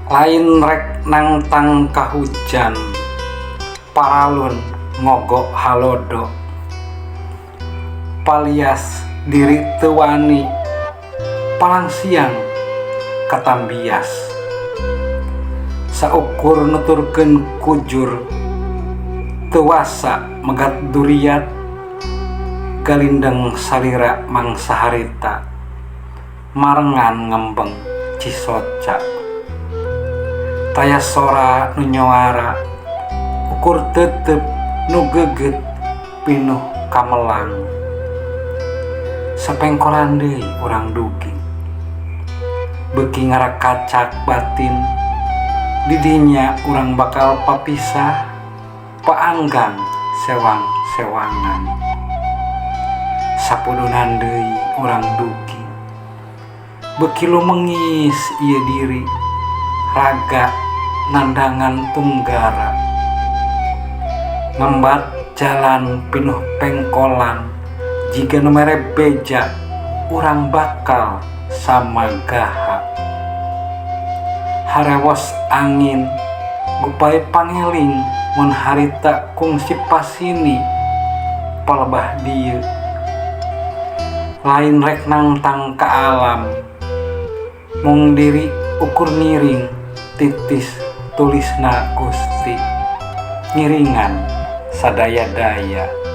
Lain rek nangtang kahujan paralun ngogok halodo palias diri teu wani palangsiang katambias saukur nuturkeun kujur teu wasa megat duriat galindeng salira mangsa harita marengan ngembeng cisoca taya sora nu nyuara ukur teuteup nu geugeut pinuh kamelang sapengkolan deui urang dugi beuki ngarakacak batin di dinya urang bakal papisah paanggang sewang-sewangan sapudunan deui urang dugi beuki lumengis ieu diri raga nandangan tunggara ngembat jalan pinuh pengkolan jiga nu mere beja urang bakal samagaha harewos angin gupai pangeling mun harita kungsi pasini palebah dieu lain rek nangtang ka alam mung diri ukur ngiring titis tulisna Gusti ngiringan sadaya-daya.